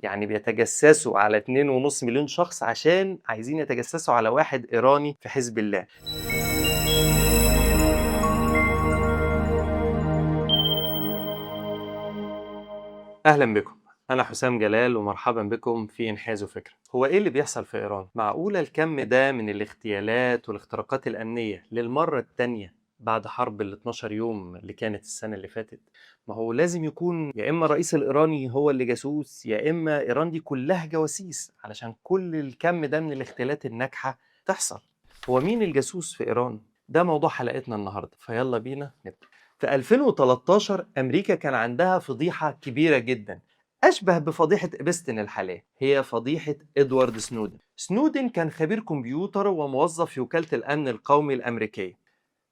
يعني بيتجسسوا على 2.5 مليون شخص عشان عايزين يتجسسوا على واحد إيراني في حزب الله. أهلا بكم، أنا حسام جلال ومرحبا بكم في إنحاز فكرة. هو إيه اللي بيحصل في إيران؟ معقولة الكم ده من الاغتيالات والاختراقات الأمنية للمرة الثانية بعد حرب ال 12 يوم اللي كانت السنة اللي فاتت؟ ما هو لازم يكون يا إما الرئيس الإيراني هو اللي جاسوس، يا إما إيران دي كلها جواسيس علشان كل الكم ده من الاغتيالات الناجحة تحصل. هو مين الجاسوس في إيران؟ ده موضوع حلقتنا النهاردة، فيلا بينا نبدأ. في 2013 أمريكا كان عندها فضيحة كبيرة جدا أشبه بفضيحة إبستين الحالية، هي فضيحة إدوارد سنودن. سنودن كان خبير كمبيوتر وموظف في وكالة الأمن القومي الأمريكية.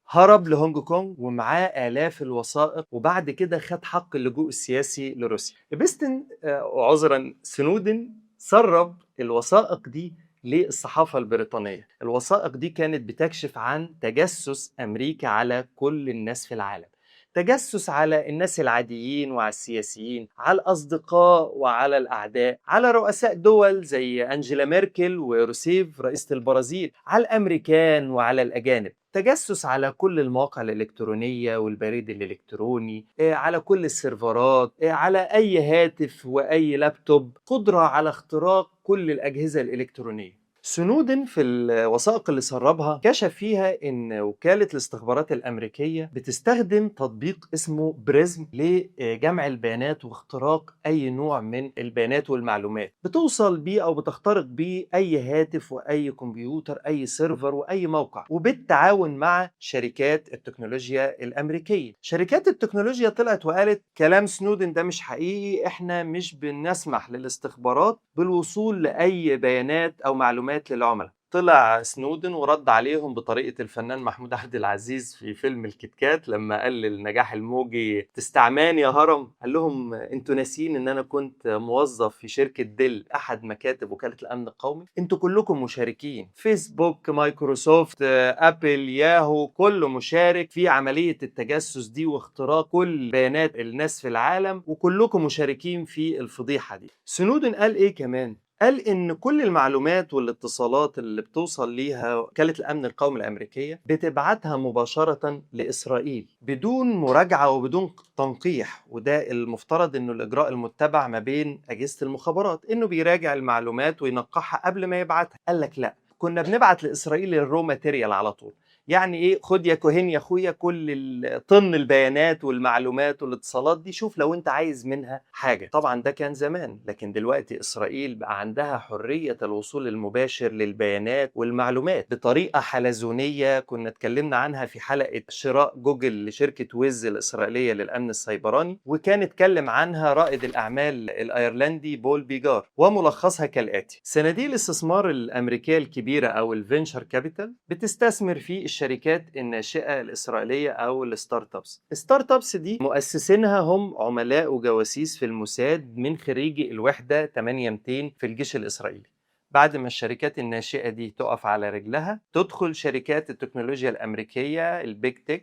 هرب لهونج كونج ومعاه آلاف الوثائق، وبعد كده خد حق اللجوء السياسي لروسيا. إبستين عذرا سنودن سرب الوثائق دي للصحافة البريطانية. الوثائق دي كانت بتكشف عن تجسس أمريكا على كل الناس في العالم، تجسس على الناس العاديين وعلى السياسيين، على الأصدقاء وعلى الأعداء، على رؤساء دول زي أنجيلا ميركل وروسيف رئيسة البرازيل، على الأمريكان وعلى الأجانب، تجسس على كل المواقع الإلكترونية والبريد الإلكتروني، على كل السيرفرات، على أي هاتف وأي لابتوب، قدرة على اختراق كل الأجهزة الإلكترونية. سنودن في الوثائق اللي سربها كشف فيها إن وكالة الاستخبارات الأمريكية بتستخدم تطبيق اسمه بريزم لجمع البيانات واختراق أي نوع من البيانات والمعلومات، بتوصل بيه أو بتخترق بيه أي هاتف وأي كمبيوتر، أي server وأي موقع، وبالتعاون مع شركات التكنولوجيا الأمريكية. شركات التكنولوجيا طلعت وقالت كلام سنودن ده مش حقيقي، إحنا مش بنسمح للاستخبارات بالوصول لأي بيانات أو معلومات للعملاء. طلع سنودن ورد عليهم بطريقة الفنان محمود عبد العزيز في فيلم الكتكات لما قال للنجاح الموجي تستعمان يا هرم، قال لهم انتوا ناسيين ان انا كنت موظف في شركة ديل احد مكاتب وكالة الامن القومي، انتوا كلكم مشاركين، فيسبوك، مايكروسوفت، ابل، ياهو، كله مشارك في عملية التجسس دي واختراق كل بيانات الناس في العالم، وكلكم مشاركين في الفضيحة دي. سنودن قال ايه كمان؟ قال إن كل المعلومات والاتصالات اللي بتوصل ليها وكالة الأمن القومي الأمريكية بتبعتها مباشرة لإسرائيل بدون مراجعة وبدون تنقيح، وده المفترض إنه الإجراء المتبع ما بين أجهزة المخابرات، إنه بيراجع المعلومات وينقحها قبل ما يبعتها. قال لك لا، كنا بنبعت لإسرائيل ال raw material على طول. يعني ايه؟ خد يا كوهين يا اخويا كل طن البيانات والمعلومات والاتصالات دي، شوف لو انت عايز منها حاجة. طبعا ده كان زمان، لكن دلوقتي اسرائيل بقى عندها حرية الوصول المباشر للبيانات والمعلومات بطريقة حلزونيه كنا اتكلمنا عنها في حلقة شراء جوجل لشركة ويز الاسرائيلية للامن السيبراني، وكان اتكلم عنها رائد الاعمال الايرلندي بول بيجار، وملخصها كالاتي: صناديق الاستثمار الامريكية الكبيرة او ال venture capital بتستثمر في الشركات الناشئة الإسرائيلية أو ال startups. ال startups دي مؤسسينها هم عملاء وجواسيس في الموساد من خريجي الوحدة 8200 في الجيش الإسرائيلي. بعد ما الشركات الناشئة دي تقف على رجلها، تدخل شركات التكنولوجيا الأمريكية ال big tech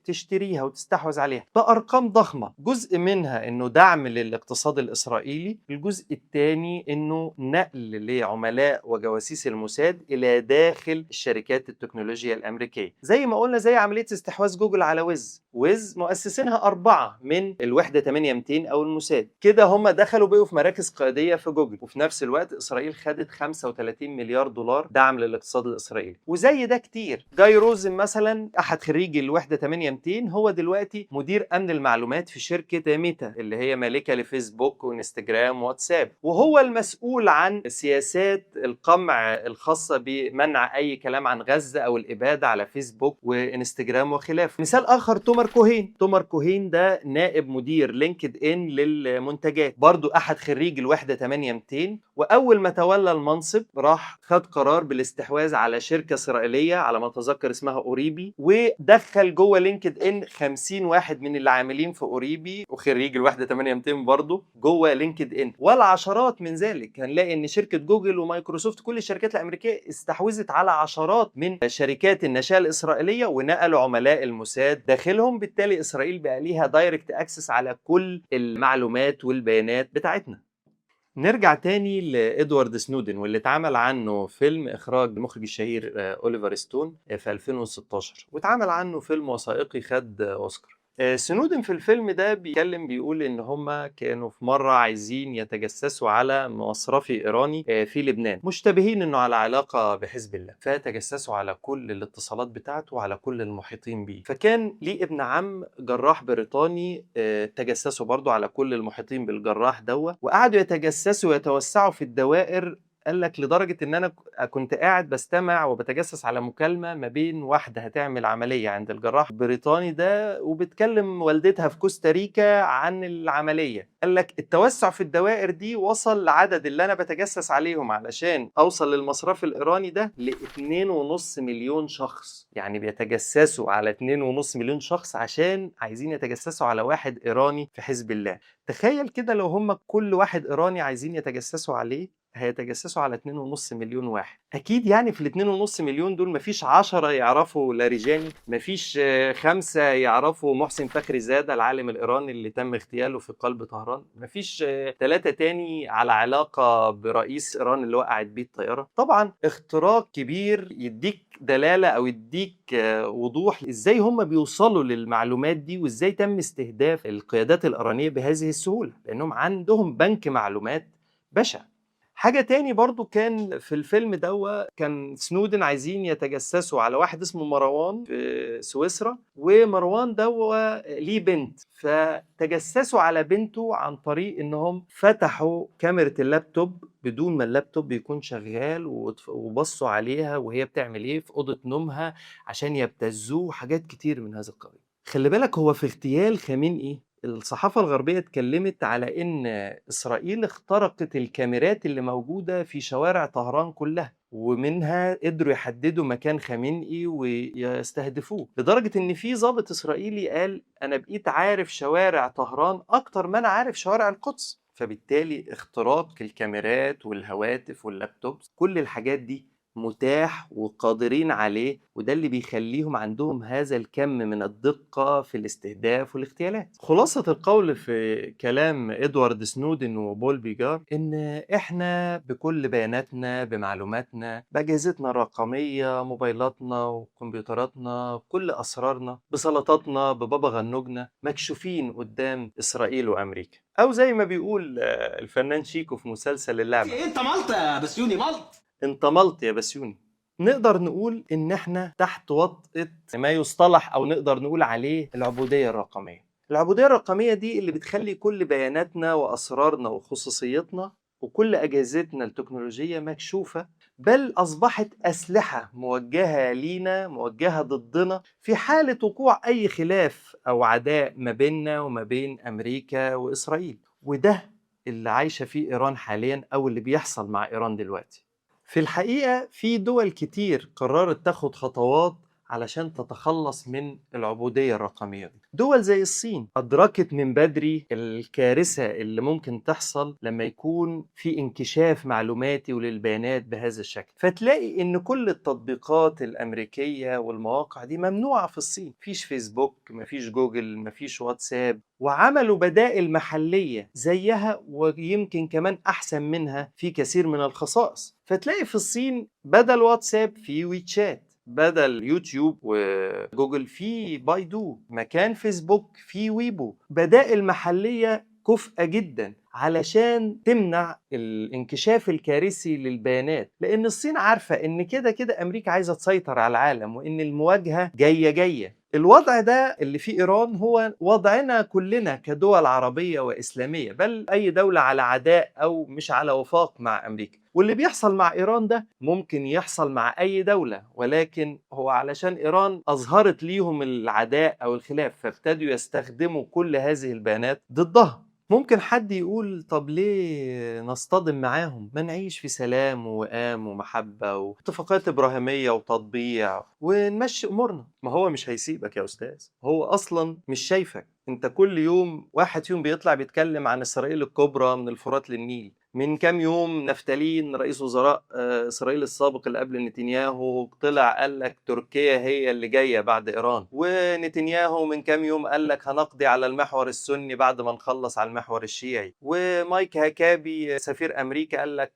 تشتريها وتستحوذ عليها بأرقام ضخمة. جزء منها إنه دعم للاقتصاد الإسرائيلي، الجزء الثاني إنه نقل لعملاء وجواسيس الموساد إلى داخل الشركات التكنولوجيا الأمريكية، زي ما قلنا زي عملية استحواذ جوجل على ويز. ويز مؤسسينها 4 من الوحدة 8200 أو الموساد، كده هم دخلوا بقوا في مراكز قيادية في جوجل، وفي نفس الوقت إسرائيل خدت 35 مليار دولار دعم للاقتصاد الإسرائيلي. وزي ده كتير. جاي روزن مثلا أحد خريجي الوحدة 8200، هو دلوقتي مدير امن المعلومات في شركة ميتا اللي هي مالكه لفيسبوك وانستجرام وواتساب، وهو المسؤول عن سياسات القمع الخاصة بمنع اي كلام عن غزة او الابادة على فيسبوك وانستجرام وخلافه. مثال اخر تومر كوهين. تومر كوهين ده نائب مدير لينكد ان للمنتجات، برضو احد خريج الوحدة 8200، واول ما تولى المنصب راح خد قرار بالاستحواذ على شركة اسرائيلية على ما اتذكر اسمها اوريبي، ودخل جوه لينكد ان 50 واحد من اللي عاملين في اوريبي وخريج الوحدة 8200 برضه جوه لينكد ان، والعشرات من ذلك. هنلاقي ان شركة جوجل ومايكروسوفت كل الشركات الامريكية استحوذت على عشرات من شركات الناشئة الاسرائيلية ونقلوا عملاء الموساد داخلهم، بالتالي اسرائيل بقى ليها direct access على كل المعلومات والبيانات بتاعتنا. نرجع تاني لإدوارد سنودن واللي اتعمل عنه فيلم إخراج المخرج الشهير أوليفر ستون في 2016، واتعمل عنه فيلم وثائقي خد أوسكار. سنودن في الفيلم ده بيتكلم بيقول إن هم كانوا في مرة عايزين يتجسسوا على مصرفي إيراني في لبنان، مشتبهين إنه على علاقة بحزب الله، فتجسسوا على كل الاتصالات بتاعته وعلى كل المحيطين بيه. فكان ليه ابن عم جراح بريطاني، تجسسوا برضه على كل المحيطين بالجراح دوا، وقعدوا يتجسسوا ويتوسعوا في الدوائر. قال لك لدرجة إن أنا كنت قاعد بستمع وبتجسس على مكالمة ما بين واحدة هتعمل عملية عند الجراح البريطاني ده وبتكلم والدتها في كوستاريكا عن العملية. قال لك التوسع في الدوائر دي وصل لعدد اللي أنا بتجسس عليهم علشان أوصل للمصرف الإيراني ده ل2.5 مليون شخص. يعني بيتجسسوا على 2.5 مليون شخص عشان عايزين يتجسسوا على واحد إيراني في حزب الله. تخيل كده لو هم كل واحد إيراني عايزين يتجسسوا عليه هيتجسسوا على 2.5 مليون واحد. اكيد يعني في ال2.5 مليون دول مفيش 10 يعرفوا لاريجاني، مفيش 5 يعرفوا محسن فخري زاده العالم الايراني اللي تم اغتياله في قلب طهران، مفيش 3 تاني على علاقة برئيس ايران اللي وقعت بيه الطيارة. طبعا اختراق كبير يديك دلالة او يديك وضوح ازاي هم بيوصلوا للمعلومات دي وازاي تم استهداف القيادات الايرانية بهذه السهولة، لانهم عندهم بنك معلومات بشع. حاجة تاني برضو كان في الفيلم دوا، كان سنودن عايزين يتجسسوا على واحد اسمه مروان في سويسرا، ومروان دوا ليه بنت، فتجسسوا على بنته عن طريق انهم فتحوا كاميرا اللابتوب بدون ما اللابتوب يكون شغال وبصوا عليها وهي بتعمل ايه في أوضة نومها عشان يبتزوه، حاجات كتير من هذا القبيل. خلي بالك هو في اغتيال خامنئي الصحافة الغربية اتكلمت على إن إسرائيل اخترقت الكاميرات اللي موجودة في شوارع طهران كلها، ومنها قدروا يحددوا مكان خامنئي ويستهدفوه، لدرجة إن في ضابط إسرائيلي قال أنا بقيت عارف شوارع طهران أكتر ما أنا عارف شوارع القدس. فبالتالي اختراق الكاميرات والهواتف واللابتوبس كل الحاجات دي متاح وقادرين عليه، وده اللي بيخليهم عندهم هذا الكم من الدقة في الاستهداف والاغتيالات. خلاصة القول في كلام إدوارد سنودن وبول بيجار إن إحنا بكل بياناتنا، بمعلوماتنا، بأجهزتنا الرقمية، موبايلاتنا وكمبيوتراتنا، كل أسرارنا، بسلطاتنا، ببابا غنوجنا، مكشوفين قدام إسرائيل وأمريكا. أو زي ما بيقول الفنان شيكو في مسلسل اللعبة، أنت ملط يا بسيوني، ملط، انت ملط يا بسيوني. نقدر نقول ان احنا تحت وطأة ما يصطلح او نقدر نقول عليه العبودية الرقمية. العبودية الرقمية دي اللي بتخلي كل بياناتنا واسرارنا وخصوصيتنا وكل اجهزتنا التكنولوجية مكشوفة، بل اصبحت اسلحة موجهة لينا، موجهة ضدنا في حالة وقوع اي خلاف او عداء ما بيننا وما بين امريكا واسرائيل. وده اللي عايشة فيه ايران حاليا او اللي بيحصل مع ايران دلوقتي. في الحقيقة في دول كتير قررت تاخد خطوات علشان تتخلص من العبودية الرقمية دي. دول زي الصين أدركت من بدري الكارثة اللي ممكن تحصل لما يكون في انكشاف معلوماتي وللبيانات بهذا الشكل، فتلاقي إن كل التطبيقات الأمريكية والمواقع دي ممنوعة في الصين، مفيش فيسبوك، مفيش جوجل، مفيش واتساب، وعملوا بدائل محلية زيها ويمكن كمان أحسن منها في كثير من الخصائص. فتلاقي في الصين بدل واتساب في ويتشات، بدل يوتيوب وجوجل في بايدو، مكان فيسبوك في ويبو، بدائل محلية كفءة جدا علشان تمنع الانكشاف الكارثي للبيانات، لأن الصين عارفة إن كده كده أمريكا عايزة تسيطر على العالم وإن المواجهة جاية جاية. الوضع ده اللي فيه إيران هو وضعنا كلنا كدول عربية وإسلامية، بل أي دولة على عداء أو مش على وفاق مع أمريكا. واللي بيحصل مع إيران ده ممكن يحصل مع أي دولة، ولكن هو علشان إيران أظهرت ليهم العداء أو الخلاف فابتدوا يستخدموا كل هذه البيانات ضدها. ممكن حد يقول طب ليه نصطدم معاهم؟ ما نعيش في سلام ووئام ومحبة واتفاقات إبراهيمية وتطبيع ونمشي أمورنا. ما هو مش هيسيبك يا أستاذ، هو أصلا مش شايفك. انت كل يوم واحد فيهم بيطلع بيتكلم عن إسرائيل الكبرى من الفرات للنيل، من كام يوم نفتالين رئيس وزراء إسرائيل السابق اللي قبل نتنياهو طلع قال لك تركيا هي اللي جاية بعد إيران، ونتنياهو من كام يوم قال لك هنقضي على المحور السني بعد ما نخلص على المحور الشيعي، ومايك هاكابي سفير أمريكا قال لك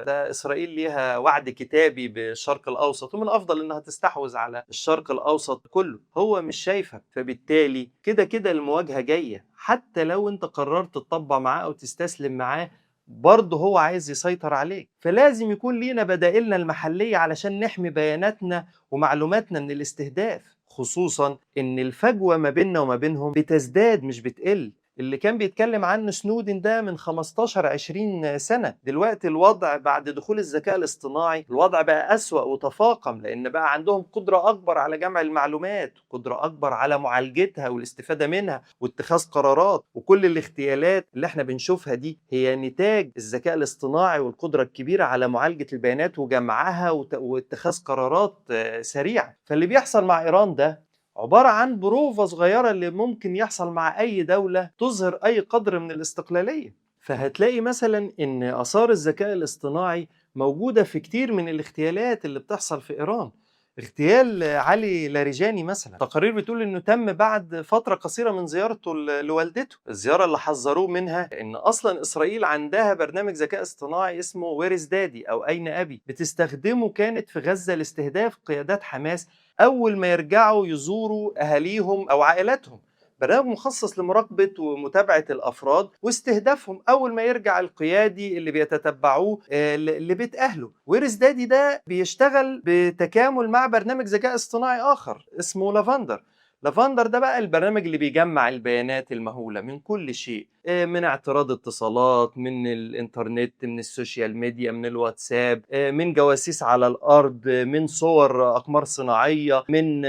ده إسرائيل ليها وعد كتابي بالشرق الأوسط ومن الأفضل إنها تستحوذ على الشرق الأوسط كله. هو مش شايفك، فبالتالي كده كده المواجهة جاية، حتى لو أنت قررت تطبع معاه أو تستسلم معاه برضه هو عايز يسيطر عليك. فلازم يكون لينا بدائلنا المحلية علشان نحمي بياناتنا ومعلوماتنا من الاستهداف، خصوصا إن الفجوة ما بيننا وما بينهم بتزداد مش بتقل. اللي كان بيتكلم عنه سنودن ده من 15-20 سنة، دلوقتي الوضع بعد دخول الذكاء الاصطناعي الوضع بقى أسوأ وتفاقم، لأن بقى عندهم قدرة أكبر على جمع المعلومات، قدرة أكبر على معالجتها والاستفادة منها واتخاذ قرارات، وكل الاغتيالات اللي احنا بنشوفها دي هي نتاج الذكاء الاصطناعي والقدرة الكبيرة على معالجة البيانات وجمعها واتخاذ قرارات سريعة. فاللي بيحصل مع إيران ده عبارة عن بروفة صغيرة اللي ممكن يحصل مع أي دولة تظهر أي قدر من الاستقلالية. فهتلاقي مثلا إن آثار الذكاء الاصطناعي موجودة في كتير من الاغتيالات اللي بتحصل في إيران. اغتيال علي لاريجاني مثلا، تقارير بتقول انه تم بعد فترة قصيرة من زيارته لوالدته، الزيارة اللي حذروه منها ان اصلا اسرائيل عندها برنامج ذكاء اصطناعي اسمه Where Is Daddy او اين ابي، بتستخدمه كانت في غزة لاستهداف قيادات حماس اول ما يرجعوا يزوروا اهاليهم او عائلاتهم. برنامج مخصص لمراقبة ومتابعة الأفراد واستهدافهم أول ما يرجع القيادي اللي بيتتبعوه لبيت أهله. Where Is Daddy ده بيشتغل بتكامل مع برنامج ذكاء اصطناعي آخر اسمه لافندر. لافندر ده بقى البرنامج اللي بيجمع البيانات المهولة من كل شيء، من اعتراض اتصالات، من الانترنت، من ال social media، من الواتساب، من جواسيس على الأرض، من صور أقمار صناعية، من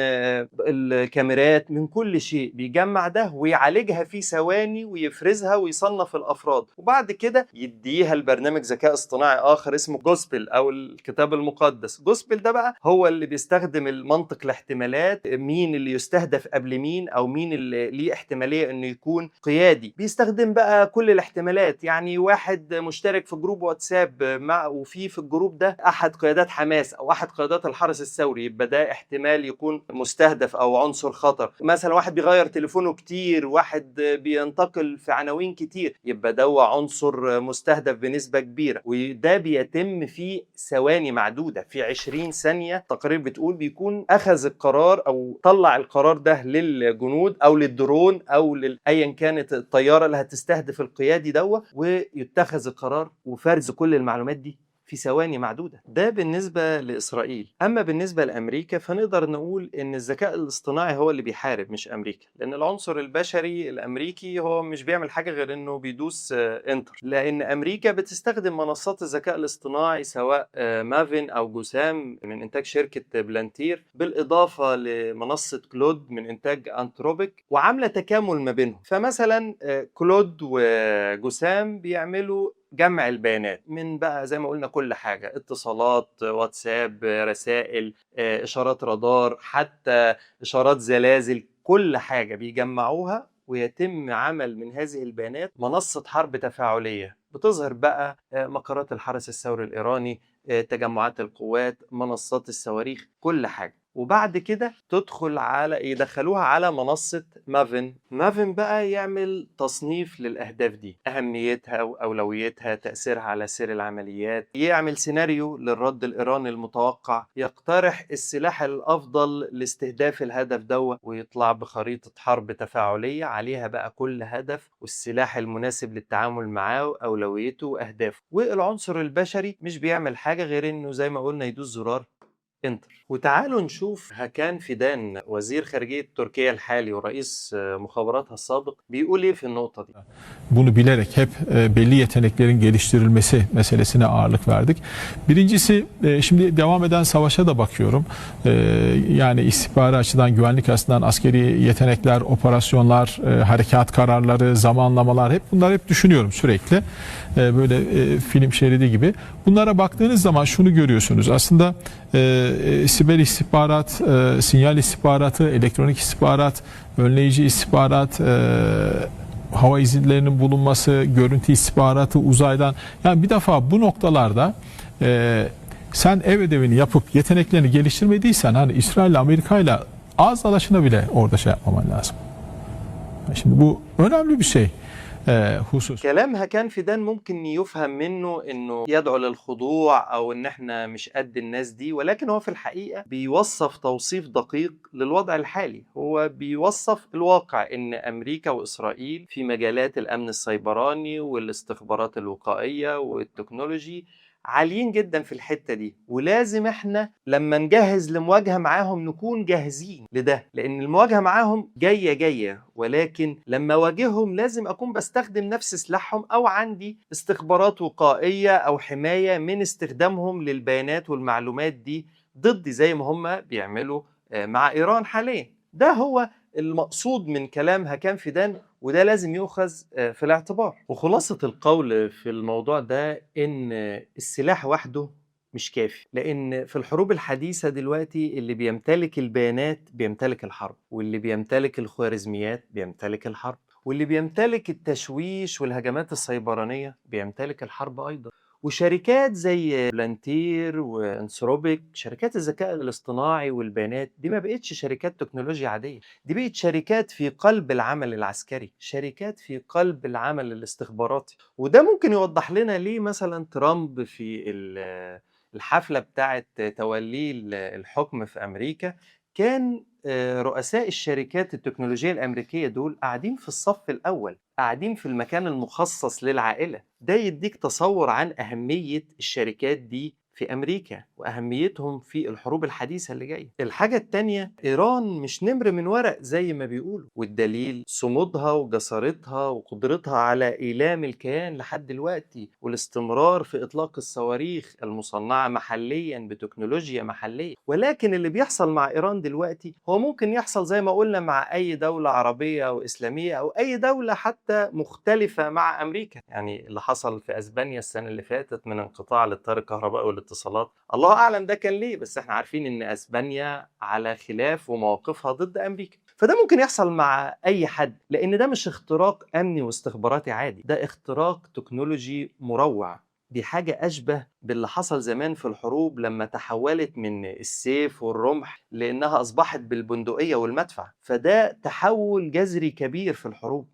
الكاميرات، من كل شيء بيجمع ده ويعالجها في ثواني ويفرزها ويصنف الأفراد، وبعد كده يديها لبرنامج ذكاء اصطناعي آخر اسمه Gospel أو الكتاب المقدس. Gospel ده بقى هو اللي بيستخدم المنطق الاحتمالات، مين اللي يستهدف قبل مين أو مين اللي ليه احتمالية إنه يكون قيادي. بيستخدم بقى كل الاحتمالات، يعني واحد مشترك في group واتساب مع وفي ال group ده احد قيادات حماس او احد قيادات الحرس الثوري، يبقى ده احتمال يكون مستهدف او عنصر خطر. مثلا واحد بيغير تليفونه كتير، واحد بينتقل في عناوين كتير، يبقى ده عنصر مستهدف بنسبة كبيرة. وده بيتم في ثواني معدودة، في 20 ثانية تقرير بتقول بيكون اخذ القرار او طلع القرار ده للجنود او للدرون او ايا كانت الطيارة اللي هتستهدف القيادي دوا، ويتخذ القرار وفرز كل المعلومات دي في ثواني معدودة. ده بالنسبة لإسرائيل. أما بالنسبة لأمريكا فنقدر نقول إن الذكاء الاصطناعي هو اللي بيحارب مش أمريكا، لأن العنصر البشري الأمريكي هو مش بيعمل حاجة غير إنه بيدوس enter، لأن أمريكا بتستخدم منصات الذكاء الاصطناعي سواء مافن أو جوسام من إنتاج شركة بلانتير، بالإضافة لمنصة كلود من إنتاج أنتروبيك، وعاملة تكامل ما بينهم. فمثلا كلود وجوسام بيعملوا جمع البيانات من بقى زي ما قلنا كل حاجة، اتصالات، واتساب، رسائل، إشارات رادار، حتى إشارات زلازل، كل حاجة بيجمعوها ويتم عمل من هذه البيانات منصة حرب تفاعلية بتظهر بقى مقرات الحرس الثوري الإيراني، تجمعات القوات، منصات الصواريخ، كل حاجة. وبعد كده تدخل على يدخلوها على منصة مافن. مافن بقى يعمل تصنيف للأهداف دي، أهميتها وأولويتها، تأثيرها على سير العمليات، يعمل سيناريو للرد الإيراني المتوقع، يقترح السلاح الأفضل لاستهداف الهدف دوا، ويطلع بخريطة حرب تفاعلية عليها بقى كل هدف والسلاح المناسب للتعامل معاه وأولويته وأهدافه. والعنصر البشري مش بيعمل حاجة غير إنه زي ما قلنا يدوس زرار enter. وتعالوا نشوف هاكان فيدان وزير خارجية تركيا الحالي ورئيس مخابراتها السابق بيقول ايه في النقطة دي. Bunu bilerek hep belli yeteneklerin geliştirilmesi meselesine ağırlık verdik. Birincisi şimdi devam eden savaşa da bakıyorum. Yani istihbari açıdan, güvenlik açısından askeri yetenekler, operasyonlar, harekat kararları, zamanlamalar, hep bunları hep düşünüyorum sürekli. Böyle film şeridi gibi. Bunlara baktığınız zaman şunu görüyorsunuz. Aslında siber istihbarat, sinyal istihbaratı, elektronik istihbarat, önleyici istihbarat, hava izinlerinin bulunması, görüntü istihbaratı uzaydan. Yani bir defa bu noktalarda sen ev ödevini yapıp yeteneklerini geliştirmediysen hani İsrail'le Amerika'yla ağız dalaşına bile orada şey yapmaman lazım. Şimdi bu önemli bir şey. Husus. كلام هكان فيدان ممكن يفهم منه انه يدعو للخضوع او ان احنا مش قد الناس دي، ولكن هو في الحقيقه بيوصف توصيف دقيق للوضع الحالي. هو بيوصف الواقع ان امريكا واسرائيل في مجالات الامن السيبراني والاستخبارات الوقائيه والتكنولوجي عاليين جدا في الحته دي، ولازم احنا لما نجهز لمواجهه معاهم نكون جاهزين لده، لان المواجهه معاهم جايه جايه، ولكن لما اواجههم لازم اكون بستخدم نفس سلاحهم او عندي استخبارات وقائيه او حمايه من استخدامهم للبيانات والمعلومات دي ضدي زي ما هم بيعملوا مع ايران حاليا. ده هو المقصود من كلام هكان فيدان، وده لازم يؤخذ في الاعتبار. وخلاصة القول في الموضوع ده إن السلاح وحده مش كافي، لأن في الحروب الحديثة دلوقتي اللي بيمتلك البيانات بيمتلك الحرب، واللي بيمتلك الخوارزميات بيمتلك الحرب، واللي بيمتلك التشويش والهجمات السيبرانية بيمتلك الحرب أيضا. وشركات زي بلانتير وانثروبيك، شركات الذكاء الاصطناعي والبيانات دي ما بقتش شركات تكنولوجيا عادية، دي بقت شركات في قلب العمل العسكري، شركات في قلب العمل الاستخباراتي. وده ممكن يوضح لنا ليه مثلا ترامب في الحفلة بتاعة توليه الحكم في أمريكا كان رؤساء الشركات التكنولوجية الأمريكية دول قاعدين في الصف الأول، قاعدين في المكان المخصص للعائلة. ده يديك تصور عن أهمية الشركات دي في أمريكا وأهميتهم في الحروب الحديثة اللي جاية. الحاجة التانية، إيران مش نمر من ورق زي ما بيقولوا، والدليل صمودها وجسارتها وقدرتها على إيلام الكيان لحد دلوقتي، والاستمرار في إطلاق الصواريخ المصنعة محليا بتكنولوجيا محلية. ولكن اللي بيحصل مع إيران دلوقتي هو ممكن يحصل زي ما قلنا مع أي دولة عربية أو إسلامية أو أي دولة حتى مختلفة مع أمريكا. يعني اللي حصل في أسبانيا السنة اللي فاتت من انقطاع للتيار الكهربائي والاتصالات، الله أعلم ده كان ليه، بس احنا عارفين إن أسبانيا على خلاف ومواقفها ضد أمريكا. فده ممكن يحصل مع أي حد، لأن ده مش اختراق أمني واستخباراتي عادي، ده اختراق تكنولوجي مروع. دي حاجة أشبه باللي حصل زمان في الحروب لما تحولت من السيف والرمح لأنها أصبحت بالبندقية والمدفع. فده تحول جذري كبير في الحروب.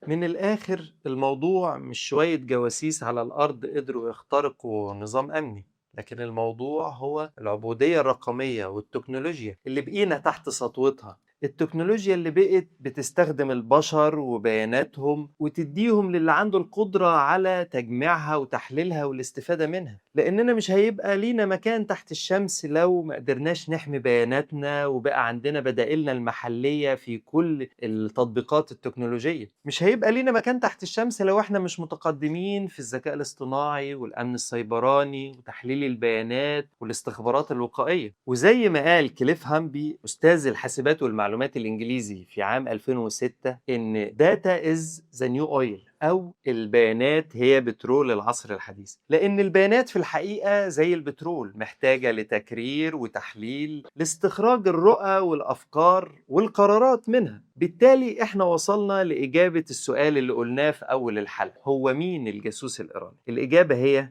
من الآخر الموضوع مش شوية جواسيس على الأرض قدروا يخترقوا نظام أمني، لكن الموضوع هو العبودية الرقمية والتكنولوجيا اللي بقينا تحت سطوتها، التكنولوجيا اللي بقت بتستخدم البشر وبياناتهم وتديهم للي عنده القدرة على تجميعها وتحليلها والاستفادة منها. لأننا مش هيبقى لينا مكان تحت الشمس لو ما قدرناش نحمي بياناتنا وبقى عندنا بدائلنا المحلية في كل التطبيقات التكنولوجية. مش هيبقى لينا مكان تحت الشمس لو احنا مش متقدمين في الذكاء الاصطناعي والأمن السيبراني وتحليل البيانات والاستخبارات الوقائية. وزي ما قال كليف هامبي أستاذ الحاسبات والمعلومات الإنجليزي في عام 2006 إن data is the new oil، أو البيانات هي بترول العصر الحديث. لأن البيانات في الحقيقة زي البترول، محتاجة لتكرير وتحليل لاستخراج الرؤى والأفكار والقرارات منها. بالتالي احنا وصلنا لإجابة السؤال اللي قلناه في أول الحلقة، هو مين الجاسوس الإيراني؟ الإجابة هي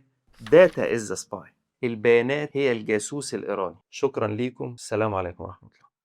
data is the spy، البيانات هي الجاسوس الإيراني. شكرا لكم، السلام عليكم ورحمة الله.